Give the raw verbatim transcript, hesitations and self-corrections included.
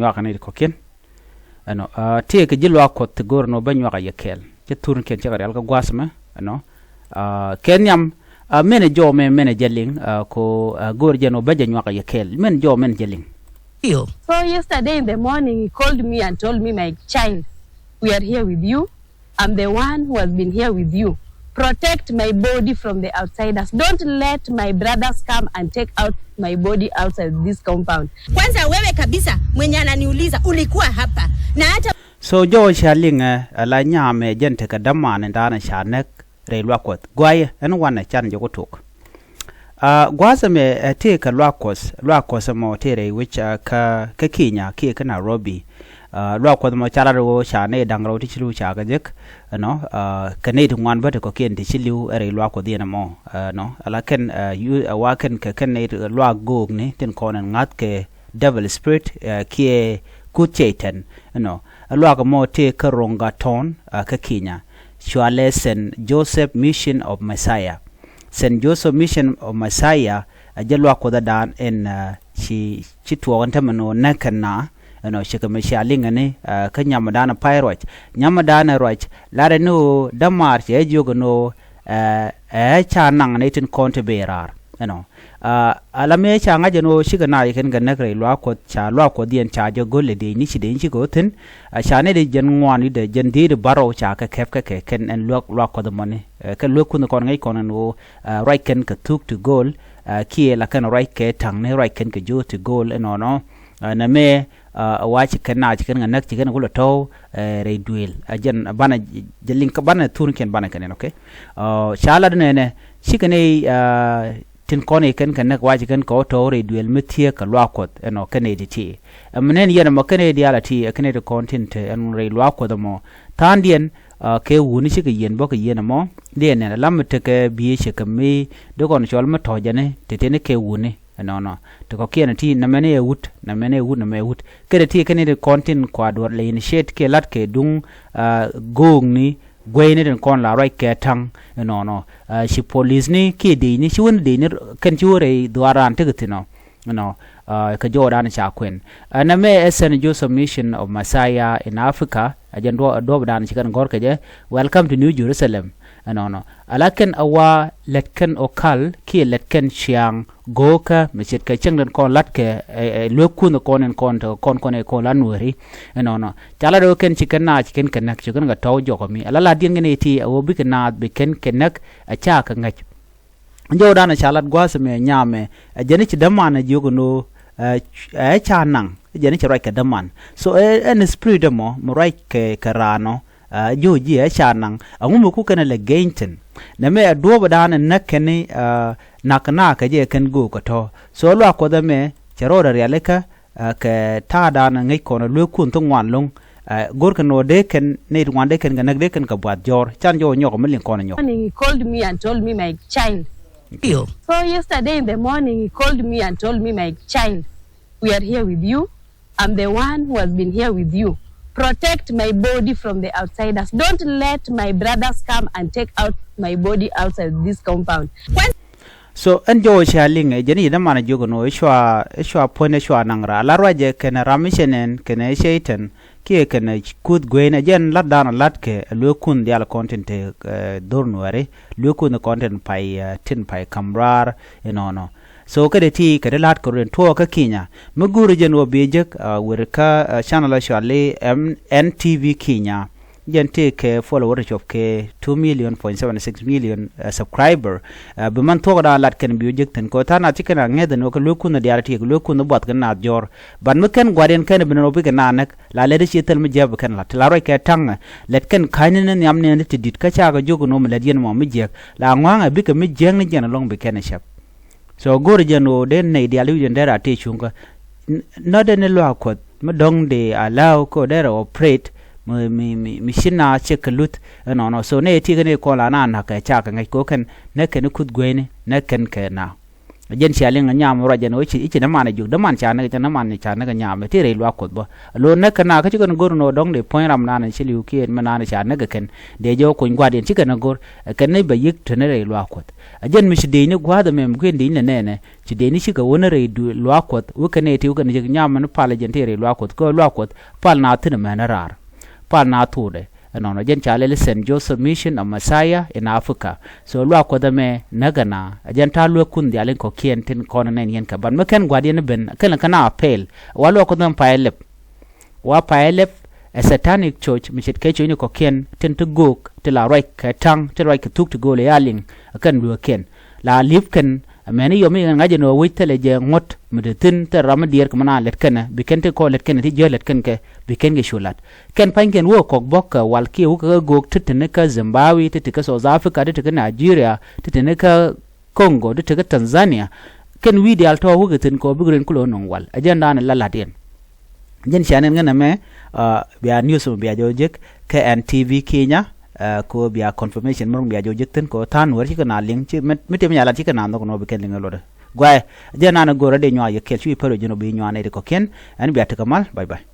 Nyuak ni kɔkiɛn. Ɛnɔ, tëëkɛ ji̱ luaak Kuɔth ti go̱o̱r ɛnɔ bä nyuak a yɛ kɛɛl. Cä thurnikiɛn cä kɛ rial kä gua̱a̱th ɛmɛ. Ɛnɔ, kɛ nhiam, mɛnɛ jɔw mɛ mɛnɛ jɛ liŋ, ko go̱o̱r jɛ ɛnɔ bä jɛ nyuak a yɛ kɛɛl. Mɛnɛ jɔw mɛnɛ jɛ liŋ. So yesterday in the morning he called me and told me, "My child, we are here with you. I'm the one who has been here with you. Protect my body from the outsiders. Don't let my brothers come and take out my body outside this compound." Kwanza wewe kabisa mwenye ananiuliza ulikuwa hapa na hata. So jɔw ca liŋɛ, ala nyamɛ jɛn tekɛ däman in da̱a̱n ca näk rɛy luaak Kuɔth. Guayɛ ɛn wanɛ can jɛ ku tuk. Gua̱a̱th ɛmɛ ɛ tëëkɛ luaak Kuɔth, luaak Kuɔth ɛmɔ tëë rɛy wec kä Kenya kiɛ kä Nairobi. Luaak Kuɔth ɛmɔ ca lat ɣöö ca nɛy da̱ŋ rɛw ti ci li̱w ca kɛ jek ɛnɔ, kɛ nɛy ti ŋuan bä ti kɔ̱kiɛn ti ci li̱w ɛ rɛy luaak Kuɔth yɛn ɛmɔ. Ɛnɔ ala kɛn ɛ wa kɛn kɛ kɛn nɛy luaak göökni tin kɔn ɛn ŋa̱th kɛ devil spirit kiɛ kuth cɛy-tan. Ɛnɔ luaak ɛmɔ tëë kä Rongatone kä Kenya, cualɛ Saint Joseph Mission of Messiah. Saint Joseph Mission of Messiah ɛ jɛ luaak Kuɔth ɛ da̱a̱n ɛn ci ci tuɔɔk ɛn tämɛ ni ɣöö näk kɛn na. Ɛnɔ cikɛ mi cia liŋɛ ni kä nyamɛ da̱a̱n ɛ pay ruac, nyamɛ da̱a̱n ɛ ruac. Larɛ ni ɣöö dämaar cɛ jiök ɛn ɣöö ɛ ca naŋ ni tin kɔn ti bëë raar. Ɛnɔ ala mëë ca ŋa̱c ɛn ɣöö cikɛ naac kɛn kɛ näk rɛy luaak Kuɔth, ca luaak Kuɔth yɛn ca jɛ go̱l ɛ diecni ci diecni cikɛ ɣöö thi̱n. Ca nɛy di jɛn ŋuan wi̱cdɛ jɛn dhiecdi bärɔw ca kɛ kɛp kɛ kɛ kɛn ɛn luaak luaak Kuɔth ɛmɔni. Kɛ luek kunh kɔn ŋäc kɔn ɛn ɣöö ruac kɛn kɛ thuk ti go̱o̱l kiɛ la kɛn ruac kɛ ta̱ŋni ruac kɛn kɛ jo̱o̱th ti go̱o̱l ɛnɔnɔ. Nɛmɛ ɛ wa ci kɛn naac ci kɛn kɛ näk ci kɛn kɛ kulɛ tɔ̱w rɛy duëël. Ɛ jɛn banɛ jɛ liŋ kä banɛ thurnikiɛn banɛ kɛn ɛn, okay. Ca lat nɛnɛ cikɛ nɛy tin kɔn i̱ kɛn kɛ näk wa ci kɛn kɛ wä tɔ̱w rɛy duëël mi thiee kɛ luaak Kuɔth ɛnɔ kɛn nɛy ti ti. Ɛmɛ nɛn yɛn ɛmɔ kɛn nɛy diaal a ti ɛ kɛn nɛy ti kɔn tin te ɛn rɛy luaak Kuɔth ɛmɔ. Tha̱a̱ŋdiɛn kɛ wuni cikɛ yiɛn bä kɛ yiɛn ɛmɔ. Diɛn nɛn lam mi tekɛ bi̱i̱ cɛ kɛ mi di kɔn cɔl mi tɔ̱ jɛni ti tini kɛ wuni. Ɛnɔnɔ ti kɔ̱kiɛn ti nɛmɛni ɛ wut nɛmɛni ɛ wut nɛmɛ ɛ wut. Kɛn ti kɛn ti kɔn tin kua duɔr lɛ initiate kiɛ lat kɛ duŋ göökni gueyni tin kɔn la ruac kɛ ta̱ŋ. Ɛnɔnɔ ci policeni kiɛ decni ci wen decni kɛn ci wen rɛy dhuaaran tekɛ thi̱n ɔ. Ɛnɔ kɛ jɔwdan ca kuɛn. Ɛn ɛmɛ ɛ Saint Joseph Mission of Messiah in Africa. Ɛ jɛn duɔpdan ci kɛn gɔ̱r kɛ jɛ, Welcome to New Jerusalem. Ɛnɔnɔ ala kɛn ɛ wa lɛt kɛn ɔ kal kiɛ lɛt kɛn ciaŋ go̱o̱kä mi ce̱tkɛ cieŋdɛn kɔn la̱tkɛ ɛ luek kunh kɔn in kɔn tekɛ kɔn kɔn ɛ kɔn la nueeri. Ɛnɔnɔ ca lat ɣöö kɛn ci kɛn naac ci kɛn kɛ näk ci kɛn kɛ tɔ̱w jɔkɔmi ala la̱tdiɛn kɛn iti ɛ ɣöö bikɛ naath bi kɛn kɛ näk. Ɛ ca kɛ ŋäc. Jɔwdan ɛ ca lat gua̱a̱th ɛmɛ nyamɛ ɛ jɛn i̱ ci däman ɛ jiök ɛn ɣöö ɛ ca naŋ ɛ jɛn i̱ ci ruac kɛ däman. So ɛ ɛn spirit ɛmɔ mi ruac kɛ kɛ raan ɔ. Ɛ jiök ji̱ ɛ ca naŋ ɛŋu mi ku kɛn ɛ lɛ geny thi̱n. Nɛmɛ ɛ duɔ̱ɔ̱pdan ɛ näk kɛn i̱ ɛ na̱k naak kɛ jɛ kɛn göök kɛ tɔ̱. So ɛ luaak Kuɔth ɛmɛ cɛ rɔɔdɛ rialikä kɛ ta̱a̱dan ŋäc kɔn ɛ lueek kun thi ŋuan lo̱ŋ. Go̱rkɛ nɔ dee kɛn nɛy ti ŋuan dee kɛn kɛ näk dee kɛn kɛ buath jɔ̱ɔ̱r can jɔw nyɔk mi liŋ kɔn nyɔk. Morning, he called me and told me, "My child." So yesterday in the morning, he called me and told me, "My child, we are here with you. I'm the one who has been here with you. Protect my body from the outsiders. Don't let my brothers come and take out my body outside this compound." So ɛn jɔw cia liŋ ɛ jɛn i̱ däman a jiök ɛn ɣöö i̱ cua i̱ cua puɔ̱ny ɛ cua naŋ raar la ruacɛ kɛnɛ ram i̱ cɛ nɛn kɛnɛ i̱ cɛ i̱ tɛn kiɛ kɛnɛ kuth gueyni ɛ jɛn lat da̱a̱n ɛ lat kɛ ɛ lueek kun diaal kɔn tin te dhor nuɛɛri lueek kun kɔn tin pay tin pay ka̱m raar. Inɔnɔ so kädɛ ti kɛ ti la̱t kɛ run tuɔɔk kä Kenya mi guuri jɛn ɣöö bi jek wër kä channel ɛ cɔal i̱ N T V Kenya. Jɛn tëëkɛ follower ti cop kɛ two million point seven six million subscriber. Bi man thuɔ̱k da̱a̱n lat kɛn bi wä jek thi̱n kɛ ɣöö tha̱a̱ŋ nath ci kɛn a ŋäth ɛn ɣöö kɛ lueek kun diaal ti kɛ lueek kun buath kɛ naath jɔ̱ɔ̱r. Ban mi kɛn gua̱diɛn kɛn bi nɛn ɣöö bikɛ naath näk la lɛt ci thil mi jiäk bi kɛn la̱t ti la ruac kɛ ta̱ŋ. Lɛt kɛn ka̱nyni ni nhiam ni ti di̱t kä cakɛ jiök ɛn ɣöö mi lɛt yɛn mɔ mi jiäk la ŋua̱a̱ŋ ɛ bikɛ mi jiäk ni jɛn ɛlɔ̱ŋ bi kɛn ɛ cäp. So go̱o̱rɛ jɛn ɣöö dee nɛy diaal wi̱cdɛn dee raa tëë cuŋkä. Nɔtdɛ ni luaak Kuɔth mi dɔ̱ŋ dee allow kä dee rɛ operate mi mi mi mi ci na cɛ kɛ luth. Ɛnɔnɔ so nɛy ti kɛn i̱ kɔn la na na̱k kɛ cakɛ ŋäc kɛ ɣöö kɛn nɛ kɛn i̱ kuth gueyni nɛ kɛn kɛ na. Jɛn cia liŋ ɛ nyam ruac jɛn ɣöö i̱ ci, i̱ ci nɛ man ɛ jiök däman ca näk, jɛn nɛ man ca näk ɛ nyam ɛ ti rɛy luaak Kuɔth bä. Lo̱n näk kɛ na kä ci kɛn go̱r nɔ dɔ̱ŋ dee puɔ̱ny ram nan ɛ ci li̱w kiɛn mi nan ɛ ca näk ɛ kɛn dee jɛ wä kuny gua̱a̱thdiɛn ci kɛn ɛ go̱r ɛ kɛn ni bɛ yi̱k te ni rɛy luaak Kuɔth. Ɛ jɛn mi ci dee ni gua̱a̱th ɛmɛ mi kuɛn dee ni nɛnɛ ci dee ni cikɛ wä ni rɛy luaak Kuɔth wä kɛn ɛ ti wä kɛn ji̱ nyam ni pal ɛ jɛn ti rɛy luaak Kuɔth kä luaak Kuɔth pal na thi̱n ɛmɛ ni raar. Pal na thudɛ. Ɛnɔnɔ jɛn ca lɛl Saint Joseph Mission of Messiah in Africa. So luaak Kuɔth ɛmɛ näk ɛna ɛ jɛn ta̱a̱ luäk kun dhial in kɔ̱kiɛn tin kɔn nɛn yɛn kɛ ban mi kɛn gua̱diɛn ben kɛn kɛn a pɛl. Wa luaak Kuɔth ɛmɛ pay lɛp. Wa pay lɛp ɛ satanic church mi ce̱tkɛ cocni kɔ̱kiɛn tin ti göök ti la ruac kɛ ta̱ŋ ti ruac kɛ thuk ti gööl ɛ ya liŋ. Ɛ kɛn luäk kɛn la li̱p kɛn. Amäni yɔm i̱ ŋa̱c ɛn ɣöö wec thilɛ jɛ ŋuɔ̱t mi te thi̱n thil ram mi diɛɛr kɛ mi na lät kɛnɛ bi kɛn ti kɔn lät kɛnɛ ti jiäk lät kɛn kɛ bi kɛn kɛ cu lat. Kɛn pa̱nykiɛn wä kɔk bɔ̱k kɛ wal kiɛ wä kɛ kä göök ti te ni kä Zimbabwe, ti te kä South Africa, ti te kä Nigeria, ti te ni kä Congo, ti te kä Tanzania. Kɛn wi̱i̱ diaal tɔ̱ wä kɛ thi̱n kɛ ɣöö bikɛ rin kulɛ wä nuŋ wal ɛ jɛn daanɛ la la̱t yɛn. Jɛn cia nɛn ŋän ɛmɛ bia news mɛ bia jɔw jek kä N T V Kenya. Kɛ bia confirmation mɛ bia jɔw jek thi̱n kɛ tha̱a̱n wär cikɛ na liŋ ci mi tim nya lat cikɛ na nhɔk nɔ bi kɛn liŋ ɛ luɔtdɛ. Guayɛ jɛn nan ɛ go̱rä dee nyuak yɛ kɛl ci wi̱i̱ pär ɔ ji̱n ɔ bi nyuak nɛy ti kɔ̱kiɛn. Ɛn bia tekɛ mal. Bye bye.